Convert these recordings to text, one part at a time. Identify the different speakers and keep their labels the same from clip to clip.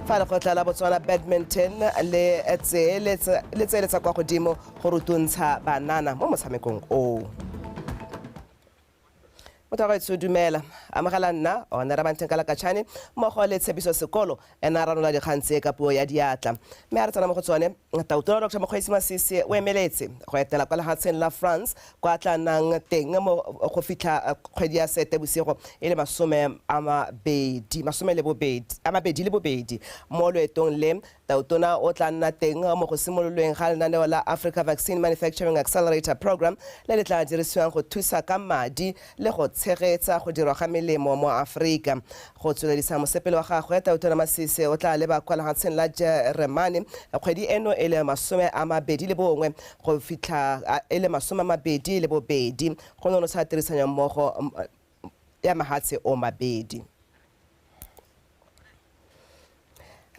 Speaker 1: Fa lekgotla la Botswana Badminton le tseeletsa kwa godimo go rutuntsha banana mo motshamekong oo. Motho wa gaetsho, dumela, amogela nna one Rabanteng ka Lakatšhane mmogo le Tshepiso Sekolo, ena a ranola dikgang tse ka puo ya diatla. Mme a re tsena mo go tsone, Tautona Dr Mokgweetsi Masisi o emeletse go etela kwa lehatsheng la France kwa tla nnang teng mo go fitlha kgwedi ya Seetebosigo e le 22. Mo loetong le, Tautona o tla nna teng mo go simololweng ga lenaneo la Africa Vaccine Manufacturing Accelerator Program le le tla dirisiwang go thusa ka madi le go tshegetsa go dirwa ga melemo mo Aforika. Go tsweledisa mosepele wa gagwe, Tautona Masisi o tla leba kwa lehatsheng la Jeremane kgwedi eno e le 21 go fitlha e le 22 go nonotsha tirisanyommogo ya mahatshe o mabedi.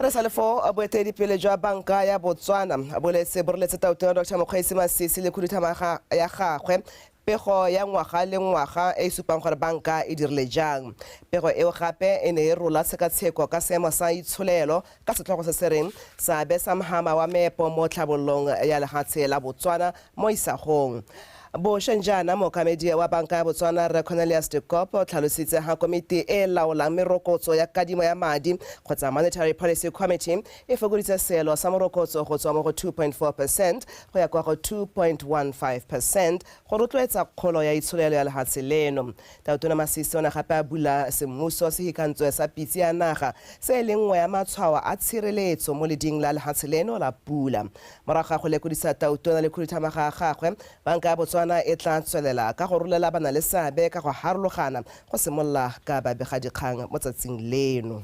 Speaker 1: Re sa le fo, boeteledipele jwa banka ya Botswana boletse boroletse Tautona Dr Mokgweetsi Masisi le khuduthamaga ya gagwe pego ya ngwaga le ngwaga e supang gore banka e dirile jang. Pego eo gape e ne e rola tshekatsheko ka seemo sa itsholelo ka setlhogo se se reng seabe sa mhama wa meepo mo tlhabololong ya lehatshe la Botswana mo isagong. Bošeng jaana, mookamedi wa banka ya Botswana Rre Cornelius de Koop o tlhalositse ha komiti e laolang merokotso ya kadimo ya madi kgotsa Monetary Policy Committee e fokoditse seelo sa morokotso go tswa mo go 2.4% go ya kwa go 2.15% go rotloetsa kgolo ya itsholelo ya lehatshe leno. Tautona Masisi o ne gape a bula semmuso sehikantswe sa pitse ya naga se e leng nngwe ya matshwao a tshireletso mo leding la lehatshe leno la pula. Morago ga go lekodisa Tautona le khuduthamaga ya gagwe, banka ya Botswana e tla tswelela ka go rolela banaleseabe ka go harologana go simolola ka babegadikgang mo tsatsing leno.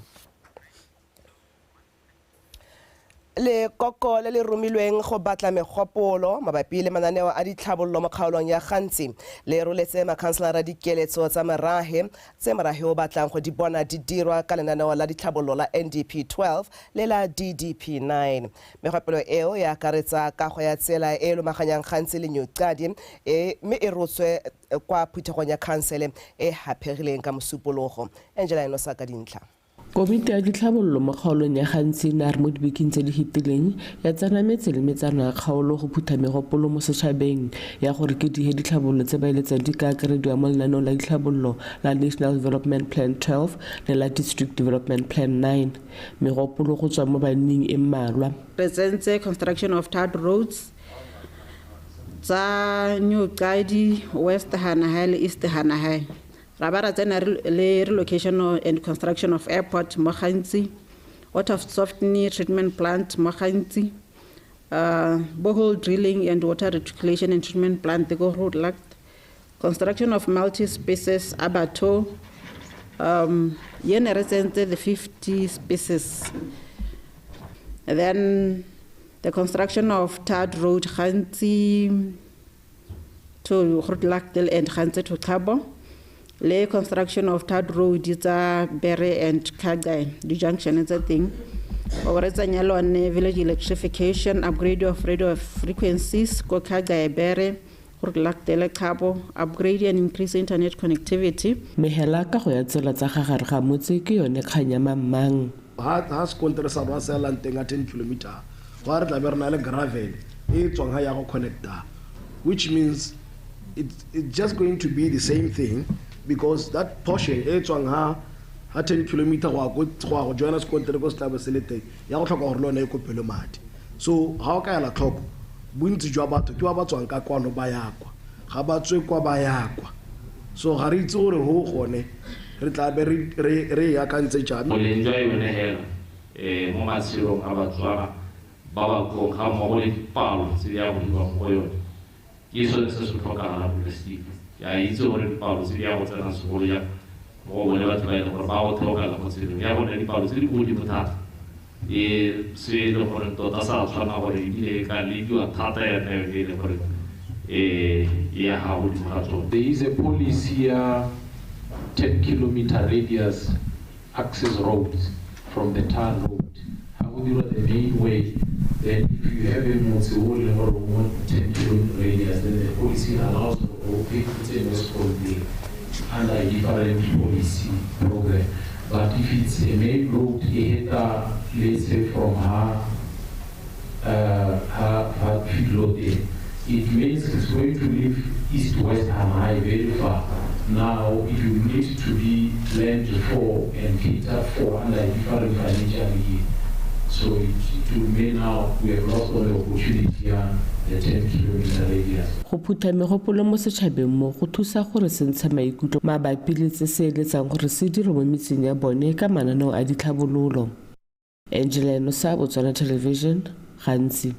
Speaker 1: Lekoko le le romilweng go batla megopolo mabapi le mananeo a ditlhabololo mo kgaolong ya Gantsi le roletse makhanselara dikeletso tsa merahe tse morahe o batlang go di bona di dirwa ka lenaneo la ditlhabololo la NDP 12 le la DDP 9. Megopolo eo e akaretsa kago ya tsela e lomaganyang Gantsi le New Xade e mme e rotswe kwa phuthegong ya khansele e haphegileng ka Mosupologo. Angela Enosa ka dintlha.
Speaker 2: Komiti ya ditlhabololo mo kgaolong ya Gantsi e ne a re mo dibekeng tse di fetileng ya tsena metse le metsana ya kgaolo go phutha megopolo mo setšhabeng ya gore ke dihe ditlhabololo tse ba eletsang di ka akarediwa mo lenaneong la ditlhabololo la National Development Plan 12 le la District Development Plan 9. Megopolo go tswa mo banning e mmalwa.
Speaker 3: Re tsentse construction of third roads tsa New Xade, West Hanahai le East Hanahai. Ra ba ra tsena le relocation and construction of airport mo Gantsi, water softening treatment plant mo Gantsi, borehole drilling and water reticulation and treatment plant ko Grootlaagte, construction of multi-species abattoir, ye ne re tsentse the 50 species. Then the construction of third road Gantsi to Grootlaagte and Gantsi to Thabo, le construction of third road tsa Bere and Khagai, di junction tsa teng. O re tsenya lone village electrification, upgrade of radio frequencies ko Khagai, Bere, Grootlaagte le Thabo, upgrade and increase internet connectivity.
Speaker 2: Mehela ka go ya tsela tsa gagare ga motse ke yone kgang ya mang.
Speaker 4: Ha sekontere sa rona se elang teng a 10 kilometer, go re tla be re na le gravel e tswang ha ya go connecta, which means it's just going to be the same thing because that portion e tswang ha 10 kilometer go go joina sekontere ko se tla be se le teng ya go tlhoka gore le yone e kopelwe madi. So ha o ka ela tlhoko, bontsi jwa batho ke ba ba tswang ka kwano ba ya kwa, ga ba tswe kwa ba ya kwa. So ga re itse gore ho gone re tla be re e akantse jang.
Speaker 5: Boleng jwa yone hela mo matshelong a Batswana ba ba kong ga mmogo le dipalo tse di ya go dirwa mo go yone ke sone se se tlhokagalang mo Steve. Ke a itse gore dipalo tse di ya go tsena segolo jang mo go bone batho ba e leng gore ba go tlhokala mo tshelong ya gone dipalo tse di ko godimo thata e se e leng gore tota sa tshwana gore ebile e ka lekiwa thata yana yone e leng gore e ya ga godimo ga tsone.
Speaker 6: There is a policy ya 10 kilometer radius access roads from the tar road. Ha go dirwa the main way, then if you have a motse o leng gore o mo 10 kilometer radius, then the policy allows for o tse mo sekolong under a different policy program. But if it's a main road, e heta, let's say from her feedlot there, it means it's going to leave east-west Hanahai very far. Now it will need to be planned for and catered for under a different financial year. So it will mean now we have lost all the opportunity here, the 10 kilometer radius.
Speaker 2: Go phutha megopolo mo setšhabeng mo go thusa gore se ntshe maikutlo mabapi le tse se eletsang gore se dire mo metseng ya bone ka mananeo a ditlhabololo. Angela Nosa, Botswana Television, Gantsi.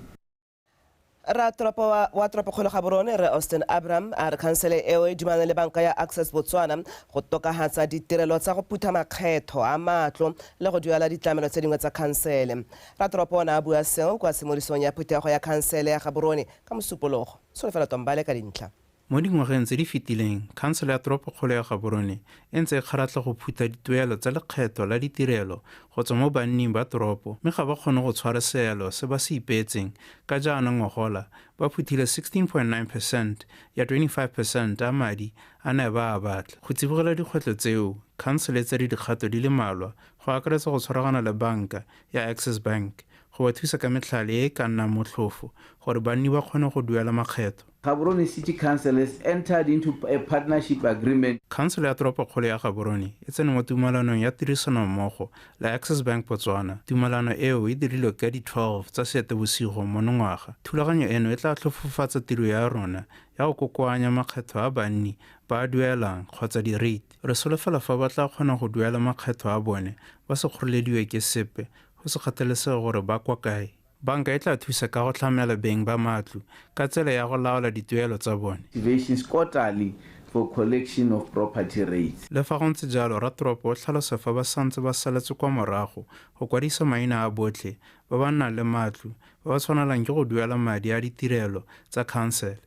Speaker 1: Ratoropo wa toropokgolo Gaborone re Austin Abram a re khansele eo e dumane le banka ya Access Botswana go tokafatsa ditirelo tsa go phutha makgetho a matlo le go duela ditlamelo tse dingwe tsa khansele. Ratoropo o ne a bua seo kwa tshimolodisong ya phuthego ya khansele ya Gaborone ka Mosupologo. Solofelo Tombale ka dintlha.
Speaker 7: Mo dingwageng tse di fetileng, khansele ya toropokgolo ya Gaborone e ntse e kgaratlha go phutha dituelo tsa lekgetho la ditirelo go tswa mo banning ba toropo, mme ga ba kgone go tshwara seelo se ba se ipeetseng ka jaana ngogola ba phuthile 16.9% ya 25% a madi a ne ba a batla. Go tsibogela dikgwetlho tseo, khansele e tsere dikgato di le mmalwa go akaretsa go tshwaragana le banka ya Access Bank go ba thusa ka metlhale e e ka nnang motlhofo gore banni ba kgone go duela makgetho.
Speaker 8: Gaborone City Council has entered into a partnership agreement.
Speaker 7: Khansele ya toropokgolo ya Gaborone e tsene mo tumalanong ya tirisanommogo le Access Bank Botswana. Tumalano eo e dirilwe ka di-12 tsa Seetebosigo monongwaga. Thulaganyo eno e tla tlhofofatsa tiro ya rona ya go kokoanya makgetho a banni ba a duelang kgotsa di-rate. Re solofela fa ba tla kgona go duela makgetho a bone ba se kgorelediwe ke sepe, go se kgathalesege gore ba kwa kae. Banka e tla thusa ka go tlamela beng ba matlo ka tsela ya go laola dituelo tsa bone.
Speaker 8: Activations quarterly for collection of property rates.
Speaker 7: Le fa go ntse jalo, ratoropo o tlhalosa fa ba santse ba saletse kwa morago go kwadisa maina a botlhe ba ba nnang le matlo ba ba tshwanelang ke go duela madi a ditirelo tsa khansele.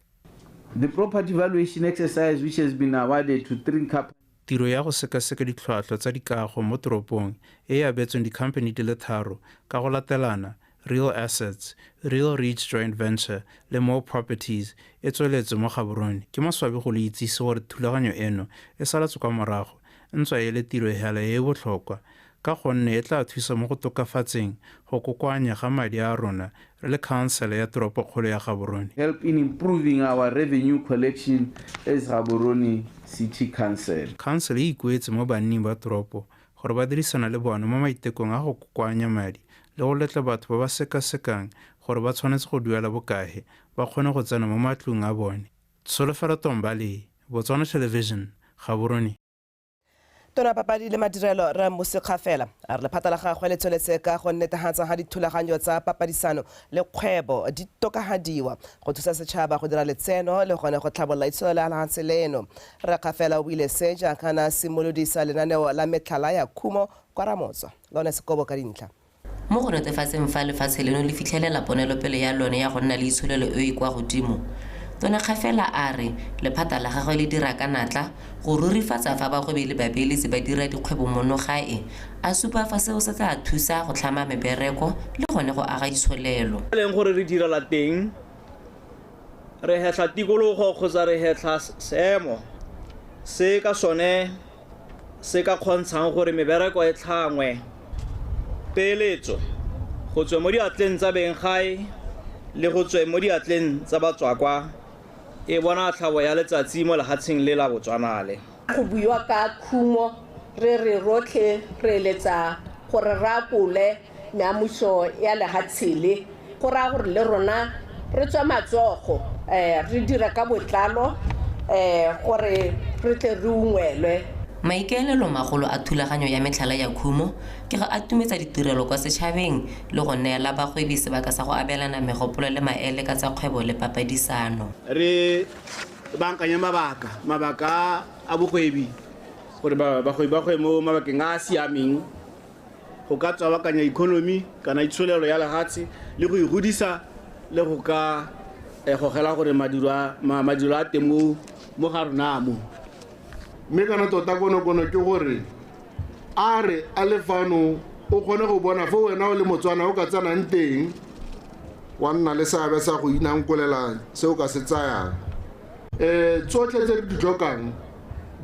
Speaker 8: The property valuation exercise which has been awarded to 3 companies.
Speaker 7: Tiro ya go sekaseka ditlhwatlhwa tsa dikago mo toropong e e abetsweng dikhamphani di le 3 ka go latelana, Real Assets, Real Reach Joint Venture le More Properties e tsweletse mo Gaborone. Ke maswabi go le itsise gore thulaganyo eno e saletse kwa morago, ntswa e le tiro hela e e botlhokwa ka gonne e tla thusa mo go tokafatseng go kokoanya ga madi a rona re le khansele ya toropokgolo ya Gaborone.
Speaker 8: Help in improving our revenue collection as Gaborone City Council.
Speaker 7: Khansele e ikuetse mo banning ba toropo gore ba dirisana le bone mo maitekong a go kokoanya madi le go letla batho ba ba sekasekang gore ba tshwanetse go duela bokae ba kgone go tsena mo matlong a bone. Tsholofelo Tombale, Botswana Television, Gaborone.
Speaker 1: Tona papadi le madirelo re Mmusi Kgafela a re lephata la gagwe le tsweletse ka go netefatsa ga dithulaganyo tsa papadisano le kgwebo di tokafadiwa go thusa setšhaba go dira letseno le gone go tlhabolola itsholelo ya lefatshe leno. Re Kgafela o buile se jaaka na simolodisa lenaneo la metlhala ya khumo kwa Ramotswa. Lone Sekobo ka dintlha.
Speaker 9: Mo go netefatseng fa lefatshe leno le fitlhelela ponelopele ya lone ya go nna le itsholelo e e kwa godimo, Tona Kgafela a re lephata la gagwe le dira ka natla go rurifatsa fa bagwebi le babeeletsi ba dira dikgwebo mono gae, a supa fa seo se tla thusa go tlhama mebereko le gone go aga itsholelo.
Speaker 10: E leng gore re direla teng, re hetlha tikologo kgotsa re hetlha seemo se ka sone se ka kgontshang gore mebereko e tlhangwe, peeletso go tswe mo diatleng tsa beng gae le go tswe mo diatleng tsa batswakwa e bona tlhabo ya letsatsi mo lefatsheng le la Botswana le.
Speaker 11: Go buiwa ka khumo re re rotlhe re eletsa gore re akole meamuso ya lefatshe le, go raya gore le rona re tswe matsogo, re dira ka botlalo, gore re tle re ungwelwe.
Speaker 9: Maikaelelo magolo a thulaganyo ya metlhala ya khumo ke go atumetsa ditirelo kwa setšhabeng le go neela bagwebi sebaka sa go abelana megopolo le maele ka tsa kgwebo le papadisano.
Speaker 12: Re bankanya mabaka a bogwebi gore bagwebi ba gwe mo mabakeng a a siameng go ka tswabakanya economy kana itsholelo ya lefatshe le go e godisa le go ka gogela gore madirwa a teng mo ga rona mo.
Speaker 13: Mme kana tota konokono ke gore a re a le fano o kgone go bona fo wena o le Motswana o ka tsenang teng wa nna le seabe sa go inankolela se o ka se tsayang. Tsotlhe tse di tlhokang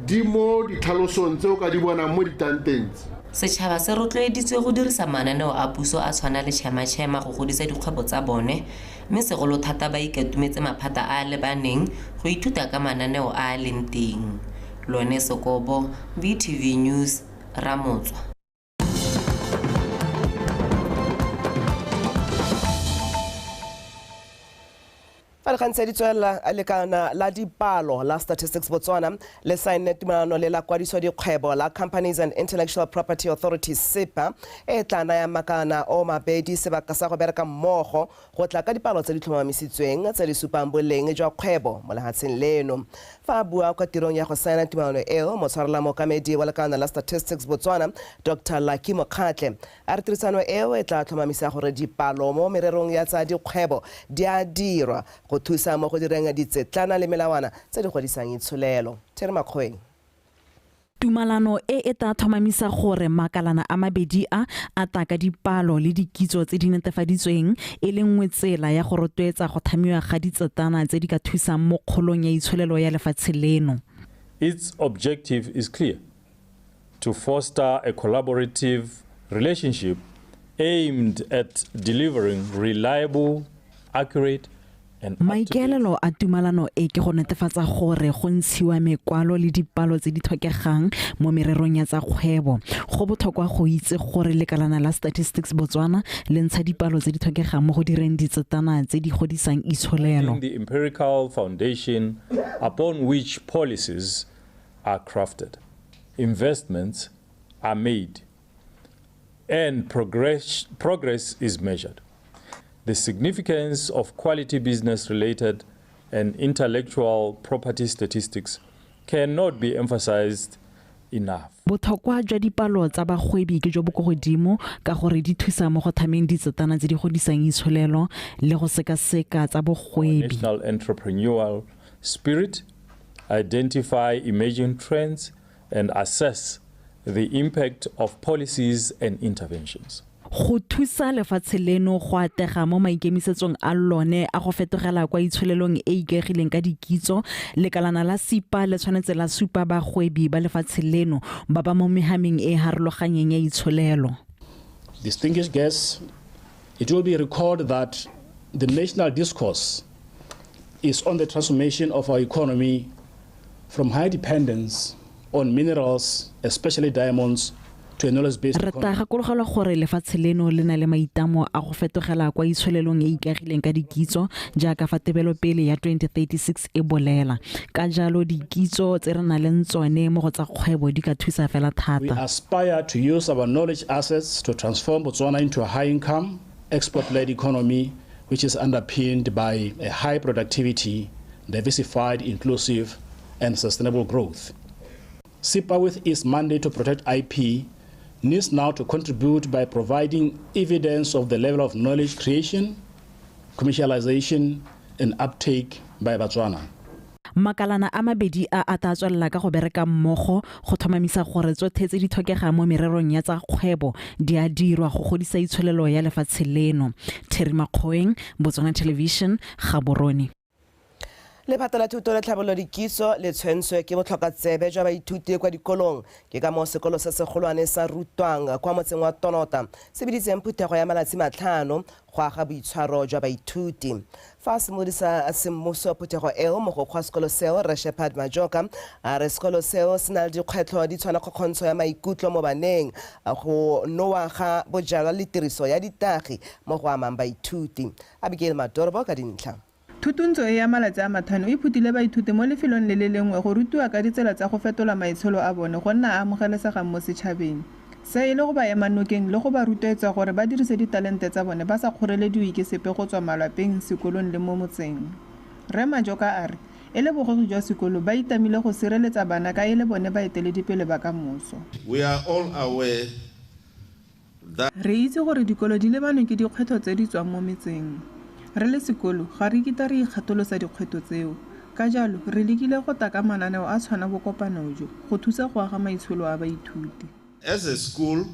Speaker 13: di mo ditlhalosong tse o ka di bonang mo ditanteng tse.
Speaker 9: Setšhaba se rotloeditswe go dirisa mananeo a puso a tshwana le Chema-Chema go godisa dikgwebo tsa bone, mme segolo thata ba ikatumetse maphata a a lebaneng go ithuta ka mananeo a a leng teng. Lone Sekobo, BTV News, Ramotswa.
Speaker 1: Fa dikgang tse di tswelela, lekana la dipalo la Statistics Botswana le saenne tumelano le la kwadiso dikgwebo la Companies and Intellectual Property Authority SEPA, e tla nayang makana o mabedi sebaka sa go bereka mmogo go tla ka dipalo tse di tlhomamisitsweng tse di supang boleng jwa kgwebo mo lefatsheng leno. Fa a bua kwa tirong ya go saena tumelano eo, motshwarela mookamedi wa lekana la Statistics Botswana, Dr Lucky Mokgatle, a re tirisano eo e tla tlhomamisa gore dipalo mo mererong ya tsa dikgwebo di a dirwa go thusa mo go direng ditsetlana le melawana tse di godisang itsholelo. Theri Makgoeng.
Speaker 14: Tumalano e e tla tlhomamisa gore makalana a mabedi a a tla ka dipalo le dikitso tse di netefaditsweng e le nngwe tsela ya go rotloetsa go tlhamiwa ga ditsetana tse di ka thusang mo kgolong ya itsholelo ya lefatshe leno.
Speaker 15: Its objective is clear: to foster a collaborative relationship aimed at delivering reliable, accurate,
Speaker 14: Maikaelelo a tumalano e ke go netefatsa gore go ntshiwa mekwalo le dipalo tse di tlhokegang mo mererong ya tsa kgwebo. Go botlhokwa go itse gore lekalana la Statistics Botswana le ntsha dipalo tse di tlhokegang mo go direng ditsetana tse di godisang itsholelo.
Speaker 15: The empirical foundation upon which policies are crafted, investments are made, and progress is measured. The significance of quality business-related and intellectual property statistics cannot be emphasized enough.
Speaker 14: Botlhokwa jwa dipalo tsa bagwebi ke jo bo ko godimo ka gore di thusa mo go tlhameng ditsetana tse di godisang itsholelo le go sekaseka tsa bogwebi.
Speaker 15: National entrepreneurial spirit, identify emerging trends, and assess the impact of policies and interventions.
Speaker 14: Go thusa lefatshe leno go atega mo maikemisetsong a lone a go fetogela kwa itsholelong e ikaegileng ka dikitso, lekalana la SIPA le tshwanetse la supa bagwebi ba lefatshe leno ba ba mo mehameng e harologanyeng ya itsholelo.
Speaker 16: Distinguished guests, it will be recalled that the national discourse is on the transformation of our economy from high dependence on minerals, especially diamonds,
Speaker 14: Re tla gakologelwa gore lefatshe leno le na le maitlamo a go fetogela kwa itsholelong e ikaegileng ka dikitso jaaka fa tebelopele ya 2036 e bolela. Ka jalo dikitso tse re nang le tsone mo go tsa kgwebo di ka thusa fela thata.
Speaker 16: We aspire to use our knowledge assets to transform Botswana into a high-income, export-led economy which is underpinned by a high productivity, diversified, inclusive, and sustainable growth. SIPA, with its mandate to protect IP, needs now to contribute by providing evidence of the level of knowledge creation, commercialization, and uptake by Botswana.
Speaker 14: Makalana a mabedi a a tla tswelela ka go bereka mmogo go tlhomamisa gore tsotlhe tse di tlhokegang mo mererong ya tsa kgwebo di a dirwa go godisa itsholelo ya lefatshe leno. Theri Makgoeng, Botswana Television, Gaborone.
Speaker 1: Lephata la thuto le tlhabololo dikitso le tshwentswe ke botlhokatsebe jwa baithuti kwa dikolong. Ke ka moo sekolo se segolwane sa rutwang kwa motseng wa Tonota se biditseng phuthego ya malatsi 5 go aga boitshwaro jwa baithuti. Fa a simolodisa semmuso phuthego eo, mogokgo wa sekolo seo, Rre Shepherd Majoka, a re sekolo seo se na le dikgwetlho di tshwana kgokgontsho ya maikutlo mo baneng, go nowa ga bojalwa le tiriso ya ditagi mo go amang baithuti. Abigail Madorobo ka dintlha.
Speaker 17: Thutuntso e ya malatsi a 5 e phutile baithuti mo lefelong le le lengwe go rutiwa ka ditsela tsa go fetola maitsholo a bone go nna a amogelesegang mo setšhabeng. Se e le go ba ema nokeng le go ba rotloetsa gore ba dirise ditalente tsa bone ba sa kgorelediwe ke sepe go tswa malapeng, sekolong le mo motseng. Rre Majoka a re e le bogogi jwa sekolo ba itamile go sireletsa bana ka e le bone baeteledipele ba kamoso.
Speaker 18: We are all aware that
Speaker 17: Re itse gore dikolo di lebanwe ke dikgwetlho tse di tswang mo metseng. Re le sekolo ga re kitla re ikgatholosa dikgwetlho tseo. Ka jalo re lekile go taka mananeo a tshwana bokopano jo go thusa go aga maitsholo a baithuti.
Speaker 18: As a school,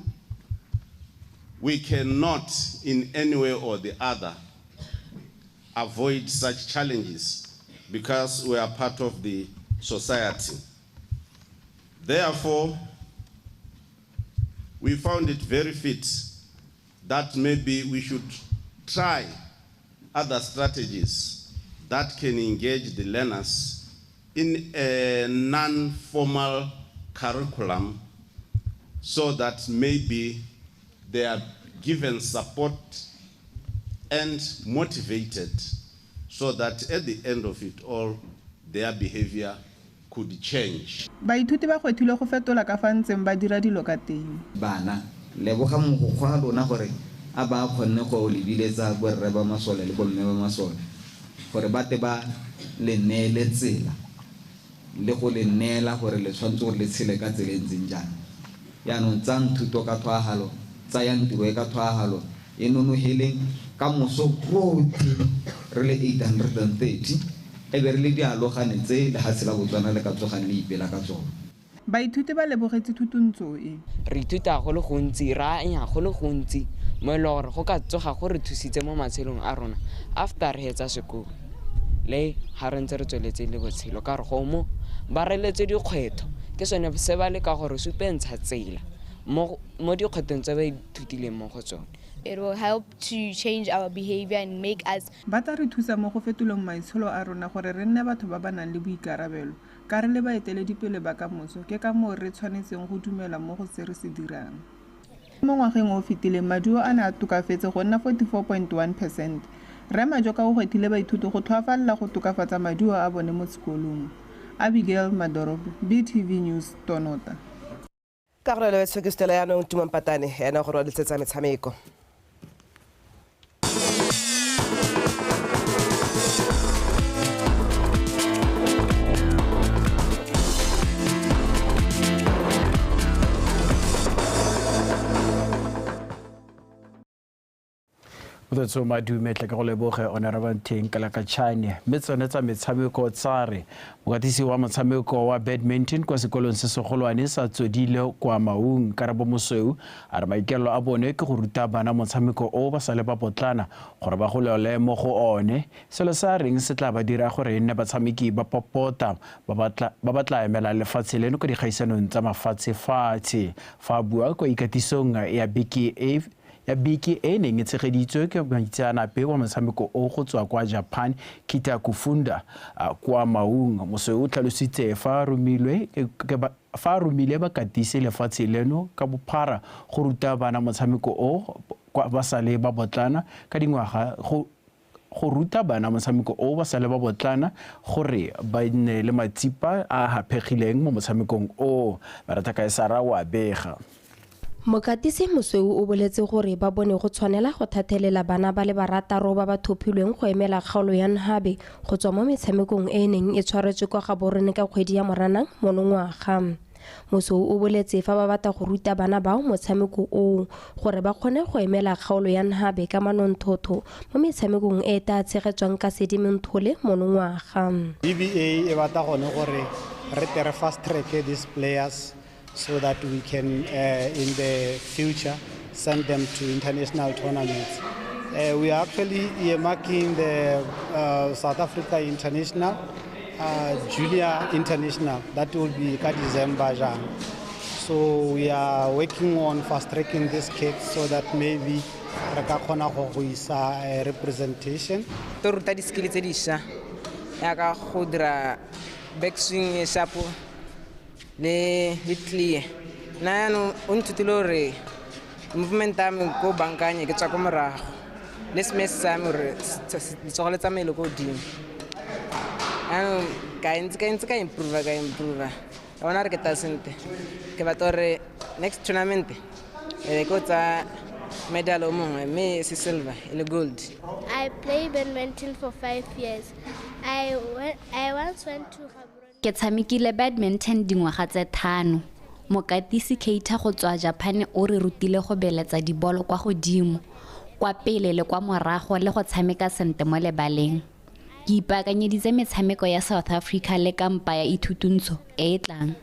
Speaker 18: we cannot in any way or the other avoid such challenges because we are part of the society. Therefore, We found it very fit that maybe we should try other strategies that can engage the learners in a non-formal curriculum so that maybe they are given support and motivated so that at the end of it all, their behavior could change.
Speaker 17: Baithuti ba gwethilwe go fetola ka fa ntseng ba dira dilo ka teng.
Speaker 19: Bana, leboga mogokgo wa lona gore a ba kgonne go le biletsa borre ba masole le bomme ba masole gore ba te ba le neele tsela le go le neela gore le tshwanetse gore le tshele ka tsela e ntseng jang. Jaanong tsayang thuto ka tlhoafalo, tsayang tiro e ka tlhoafalo, e nonoheleng ka moso rotlhe re le 830 e be re le dialogane tse lehatshe la Botswana le ka tsogang le ipela ka tsone.
Speaker 17: Baithuti ba lebogetse thutuntsho e.
Speaker 20: Re ithuta go le gontsi, re anya go le gontsi mo e leng gore go ka tsoga go re thusitse mo matshelong a rona after re hetsa sekolo le ga re ntse re tsweletse le botshelo ka gore go mo ba reletse dikgwetho ke sone se ba leka gore supentsha tsela mo dikgwethong tse ba ithutileng mo go tsone.
Speaker 21: It will help to change our behavior and make us.
Speaker 17: Ba tla re thusa mo go fetoleng maitsholo a rona gore re nne batho ba ba nang le boikarabelo. Ka re le baeteledipele ba kamoso, ke ka moo re tshwanetseng go dumela mo go se re se dirang. Mo ngwageng o o fetileng, maduo a ne a tokafetse go nna 44.1%. Rre Majoka o gwethile baithuti go tlhoafalela go tokafatsa maduo a bone mo sekolong. Abigail Madorobo, BTV News, Tonota.
Speaker 1: Karolo ya tshokistela yaanong Tuma Mpatane ena gore wa letsetsa metshameko.
Speaker 22: Motho madume tle ke go leboge Honorable Teng Kalakachane mme tsone tsa metshameko tsare mokatisi wa motshameko wa badminton kwa sekolong se segolwane sa Tsodile kwa Maung Karabo Mosweu a re maikaelelo a bone ke go ruta bana motshameko o ba sa le ba potlana gore ba golele mo go one selo sa reng se tla ba dira gore e nne batshameki ba popota ba ba tla emela lefatshe leno kwa dikgaisanong tsa mafatshefatshe. Fa a bua kwa ikatisong ya beke e ya beke e neng e tshegeditswe ke moitseanape wa motshameko o go tswa kwa Japan Kita Kufunda kwa Maung, Mosweu o tlhalositse fa a romile bakatisi lefatshe leno ka bophara go ruta bana motshameko o ba sa le ba botlana ka dingwaga go ruta bana motshameko o ba sa le ba botlana gore ba nne le matsipa a haphegileng mo motshamekong o. Maratha Kaesara wa bega.
Speaker 23: Mokatisi Mosweu o boletse gore ba bone go tshwanela go thathelela bana ba le barataro ba ba thopilweng go emela kgaolo ya Nhabe go tswa mo metshamekong e e neng e tshwaretswe kwa Gaborone ka kgwedi ya Moranang monongwaga. Mosweu o boletse fa ba batla go ruta bana bao motshameko oo gore ba kgone go emela kgaolo ya Nhabe ka manonthotho mo metshamekong e e tla tshegetswang ka Sedimonthole monongwaga.
Speaker 24: DBA e batla gone gore re tere fast track these players so that we can, in the future, send them to international tournaments. We are actually earmarking the South Africa International, Junior International, that will be in December. So we are working on fast-tracking these kids so that maybe re ka kgona go isa representation.
Speaker 20: To ruta di-skill tse dišwa yaka go dira backswing e sharp le clear. Nna yaanong o nthutile gore movement ya me ko bankanye ke tswa ko morago le smash sa me gore letsogo le tsamaele ko godimo. Yaanong ka ntse ka improve ka bona re ke ta sentle. Ke batla gore next tournament e ko tsa medal o mongwe mme se silver e le gold.
Speaker 25: I play badminton for 5 years. I once went to
Speaker 26: Ke tshamekile badminton dingwaga tse 5. Mokatisi Keita go tswa Japan o re rutile go beletsa dibolo kwa godimo, kwa pele le kwa morago le go tshameka sentle mo lebaleng. Ke ipaakanyeditse metshameko ya South Africa le kampa ya ithutuntsho e e tlang.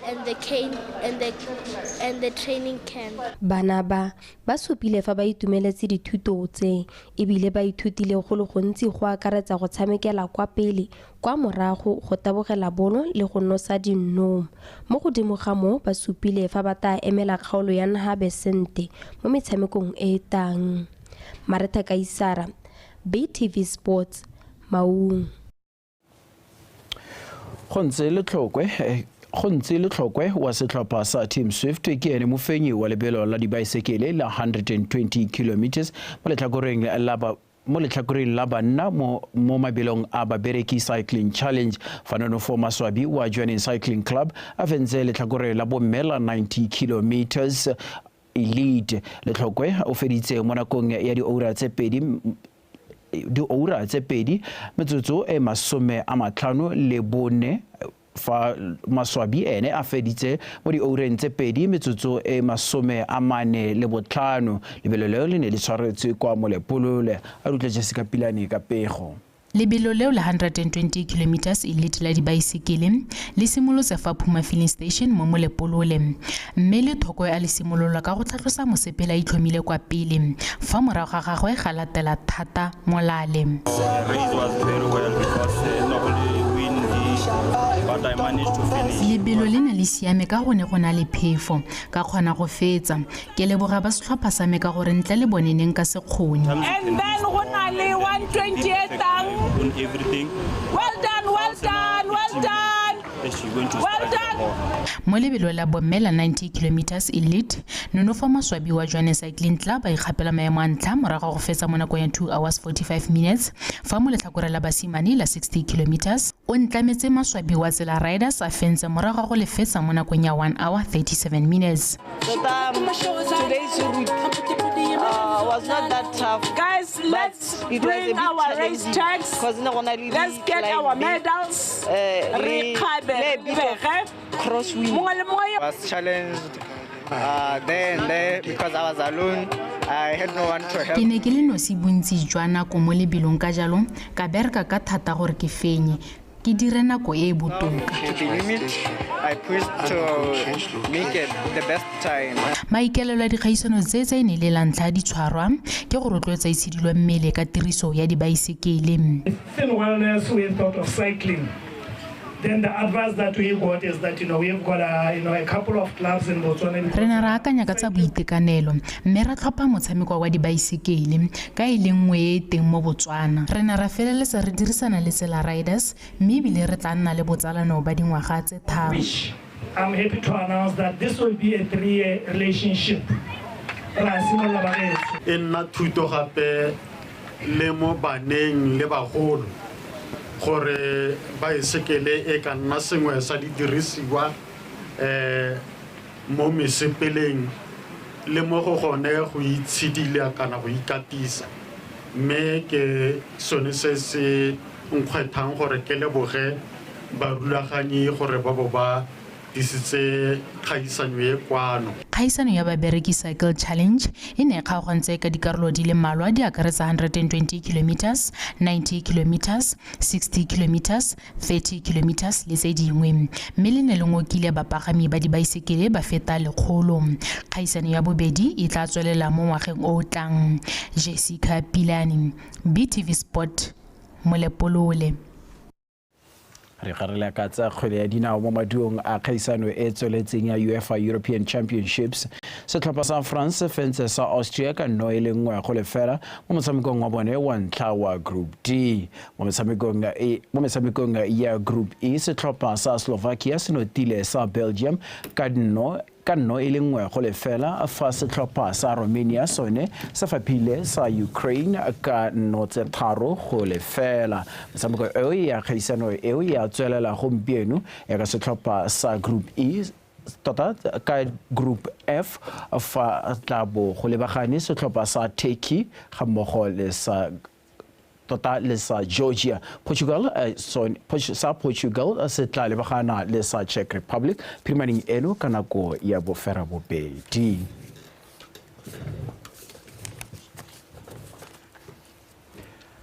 Speaker 25: and the cane and the and the training camp.
Speaker 23: Bana ba ba supile fa ba itumeletse dithuto tse ebile ba ithutile go le gontsi go akaretsa go tshamekela kwa pele, kwa morago, go tabogela bolo le go nosa dinno. Mo godimo ga moo ba supile fa ba tla emela kgaolo ya Nhabe Sente mo metshamekong e e tang. Martha Kaisara, BTV Sports, Maung.
Speaker 22: Go ntse Letlhokwe wa setlhopha sa Team Swift ke ene mofenyi wa lebelo la dibaesekele la 120 km mo letlhakoreng la banna mo mabelong a Babereki Cycling Challenge. Fa Nonofo Maswabi wa Jwaneng Cycling Club a fentse letlhakore la bomme la 90 km elite. Letlhokwe o feditse mo nakong ya dioura tse pedi metsotso e 54 fa Maswabi ene a feditse mo dioureng tse 2 metsotso e 45. Lebelo leo le ne le tshwaretswe kwa Molepolole. A rutle Jessica Pilane ka pego.
Speaker 2: Lebelo leo la 120 km elite la dibaesekele le simolotse fa Puma Filling Station mo Molepolole, mme Letlhokwe a le simolola ka go tlhatlosa mosepele a itlhomile kwa pele, fa morago ga gagwe ga latela Thata Molale. Lebelo le ne le siame ka go ne go na le phefo, ka kgona go fetsa. Ke leboga ba setlhopha sa me ka gore ntle le bone ne nka se kgone.
Speaker 3: And then go na le 128. Well done, well done, well done. Well done.
Speaker 2: Mo lebelo la bomme la 90 km elite, Nonofo Maswabi wa Jwaneng Cycling Club a ikgapela maemo a ntlha morago go fetsa mo nakong ya 2 hours 45 minutes. Fa mo letlhakore la basimane la 60 km, o ntlametse Maswabi wa Tsela Riders a fentse morago go le fetsa mo nakong ya 1 hour 37 minutes.
Speaker 4: Today's route was not that tough.
Speaker 3: Guys, let's bring our race tags. Let's get our medals.
Speaker 5: Was challenged there and there because I was alone. I had no one to help.
Speaker 2: Ke ne ke le nosi bontsi jwa nako mo lebelong, ka jalo ka bereka ka thata gore ke fenye, ke dire nako e e botoka.
Speaker 5: To the limit, I pushed to make it the best time.
Speaker 2: Maikaelelo a dikgaisano tse tse ne le la ntlha di tshwarwa ke go rotloetsa itshidilo mmele ka tiriso ya dibaesekele.
Speaker 7: Thin wellness, we thought of cycling. Then the advice that we got is that, we've got a couple of clubs in Botswana.
Speaker 2: Re ne ra akanya ka tsa boitekanelo mme ra tlhopha motshameko wa dibaesekele ka e le nngwe e teng mo Botswana. Re ne ra feleletsa re dirisana le Tsela Riders mme ebile re tla nna le botsalano ba dingwaga tse 3.
Speaker 7: I'm happy to announce that this will be a 3-year relationship. Ra simolola bagaetsho.
Speaker 6: E nna thuto gape le mo baneng le bagolo gore baesekele e ka nna sengwe sa didirisiwa mo mesepeleng le mo go gone go itshidila kana go ikatisa, mme ke sone se se nkgwethang gore ke leboge barulaganyi gore ba bo ba disitse kgaisanyo e kwano.
Speaker 2: Kgaisano ya Babereki Cycle Challenge e ne e kgaogantse ka dikarolo di le mmalwa di akaretsa 120 km, 90 km, 60 km, 30 km le tse dingwe, mme le ne le ngokile bapagami ba dibaesekele ba feta 100. Kgaisano ya bobedi e tla tswelela mo ngwageng o o tlang. Jessica Pilane, BTV Sport, Molepolole.
Speaker 22: Re garela ka tsa kgwele ya dinao mo maduong a kgaisano e tsweletseng ya UEFA European Championships. Setlhopha sa France fentse sa Austria ka 0-1 mo motshamekong wa bone wa ntlha wa Group D. Mo metshamekong ya Group E, setlhopha sa Slovakia se notile sa Belgium ka 0-1 fa setlhopha sa Romania sone se faphile sa Ukraine ka 0-3. Metshameko eo ya kgaisano eo ya tswelela gompieno ya ka setlhopha sa Group E tota ka Group F fa tla bo go lebagane setlhopha sa Turkey ga mmogo le sa tota le sa Georgia. Portugal sa Portugal se tla lebagana le sa Czech Republic phirimaneng eno ka nako ya 2:30.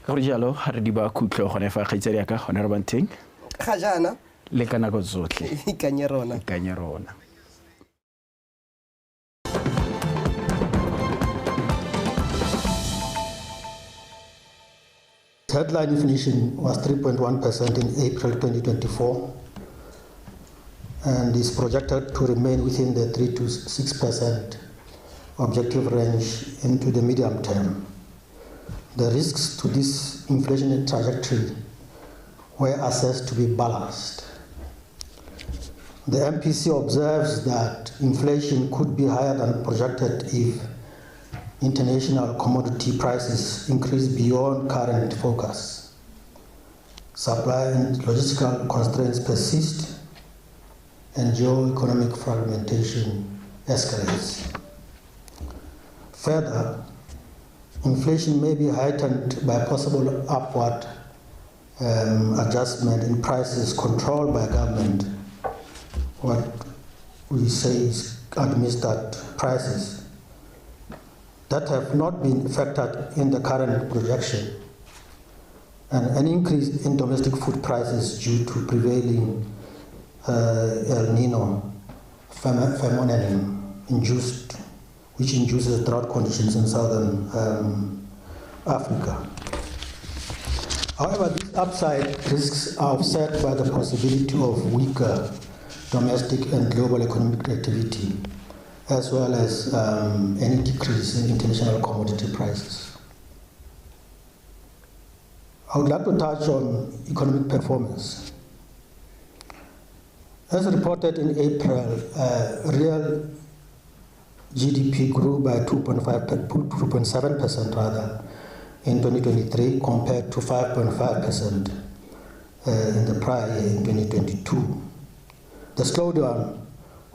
Speaker 22: Ka gore jalo re di ba khutlo gone fa kgaitsadi ya ka gone re banteng
Speaker 1: ga jaana.
Speaker 22: Le ka nako tsotlhe.
Speaker 1: Ikanye rona.
Speaker 22: Ikanye rona.
Speaker 8: Headline inflation was 3.1% in April 2024 and is projected to remain within the 3 to 6% objective range into the medium term. The risks to this inflationary trajectory were assessed to be balanced. The MPC observes that inflation could be higher than projected if international commodity prices increase beyond current forecasts, supply and logistical constraints persist, and geo-economic fragmentation escalates. Further, inflation may be heightened by possible upward adjustment in prices controlled by government, what we say is administered prices, that have not been factored in the current projection, and an increase in domestic food prices due to prevailing El Nino phenomenon which induces drought conditions in southern Africa. However, these upside risks are offset by the possibility of weaker domestic and global economic activity, as well as any decrease in international commodity prices. I would like to touch on economic performance. As reported in April, real GDP grew by 2.7% rather in 2023 compared to 5.5% in the prior year in 2022. The slowdown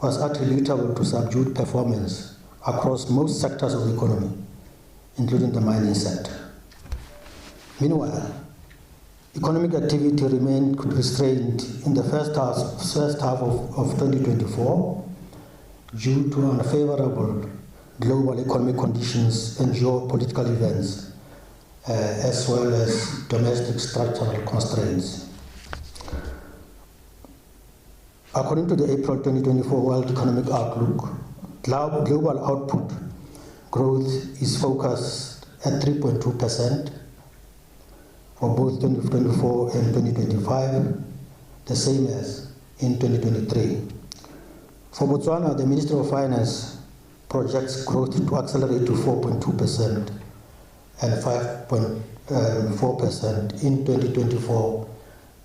Speaker 8: was attributable to subdued performance across most sectors of the economy, including the mining sector. Meanwhile, economic activity remained restrained in the first half of 2024 due to unfavorable global economic conditions and geopolitical events, as well as domestic structural constraints. According to the April 2024 World Economic Outlook, global output growth is forecast at 3.2% for both 2024 and 2025, the same as in 2023. For Botswana, the Ministry of Finance projects growth to accelerate to 4.2% and 5.4% in 2024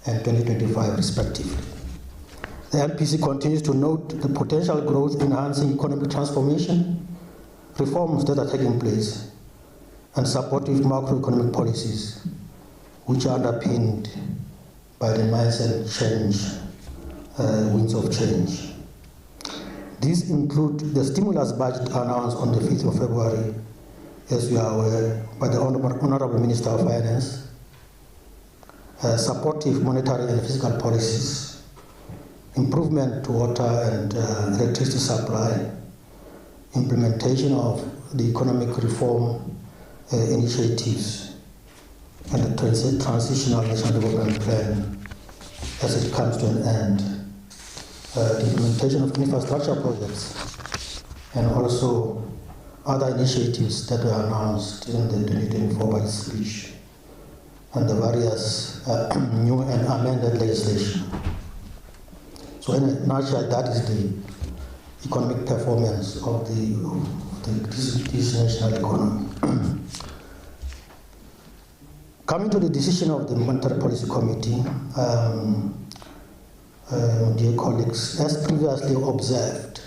Speaker 8: and 2025 respectively. The MPC continues to note the potential growth enhancing economic transformation, reforms that are taking place, and supportive macroeconomic policies, which are underpinned by the mindset change, winds of change. These include the stimulus budget announced on the 5th of February, as you are aware, by the Honorable Minister of Finance, supportive monetary and fiscal policies, improvement to water and electricity supply, implementation of the economic reform initiatives, and the transitional national development plan as it comes to an end, the implementation of infrastructure projects, and also other initiatives that were announced in the 2024 budget speech and the various new and amended legislation. So in a nutshell, that is the economic performance of this national economy. Coming to the decision of the Monetary Policy Committee, dear colleagues, as previously observed,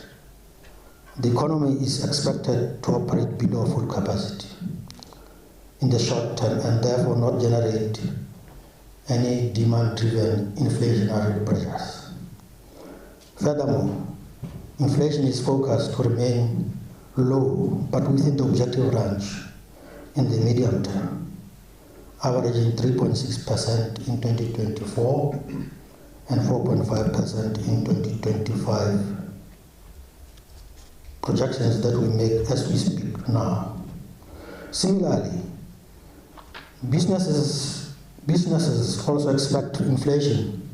Speaker 8: the economy is expected to operate below full capacity in the short term and therefore not generate any demand-driven inflationary pressures. Furthermore, inflation is forecast to remain low but within the objective range in the medium term, averaging 3.6% in 2024 and 4.5% in 2025, projections that we make as we speak now. Similarly, businesses also expect inflation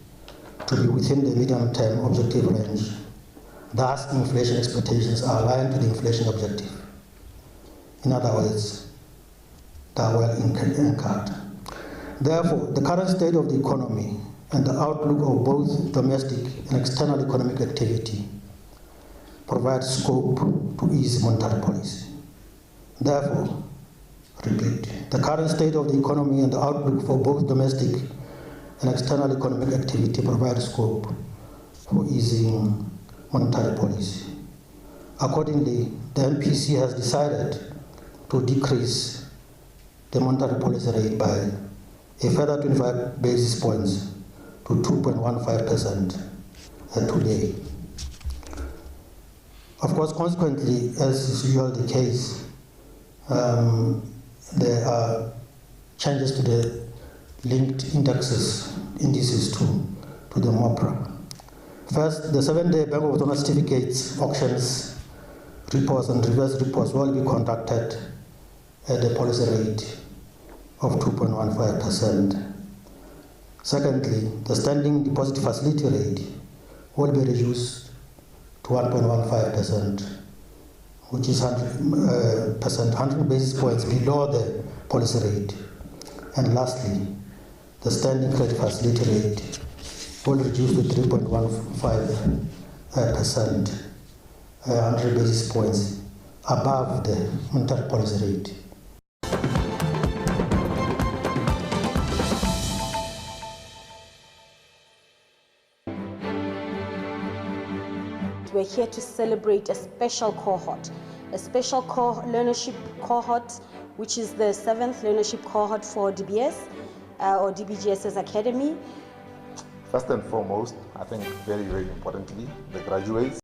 Speaker 8: to be within the medium-term objective range. Thus, inflation expectations are aligned to the inflation objective. In other words, they are well anchored. Therefore, the current state of the economy and the outlook of both domestic and external economic activity provide scope to ease monetary policy. Therefore, repeat, the current state of the economy and the outlook for both domestic and external economic activity provide scope for easing monetary policy. Accordingly, the MPC has decided to decrease the monetary policy rate by a further 25 basis points to 2.15% today. Of course, consequently, as is usually the case, there are changes to the linked indices to the MOPRA. First, the 7-day Bank of Botswana certificates, auctions, repos and reverse repos will be conducted at the policy rate of 2.15%. Secondly, the standing deposit facility rate will be reduced to 1.15%, which is 100 basis points below the policy rate. And lastly, the standing credit facility rate will reduce to 3.15%, 100 basis points above the monetary policy rate.
Speaker 9: We're here to celebrate a special cohort, a special learnership cohort, which is the 7th learnership cohort for DBS or DBGSS Academy.
Speaker 10: First and foremost, I think very, very importantly, the graduates.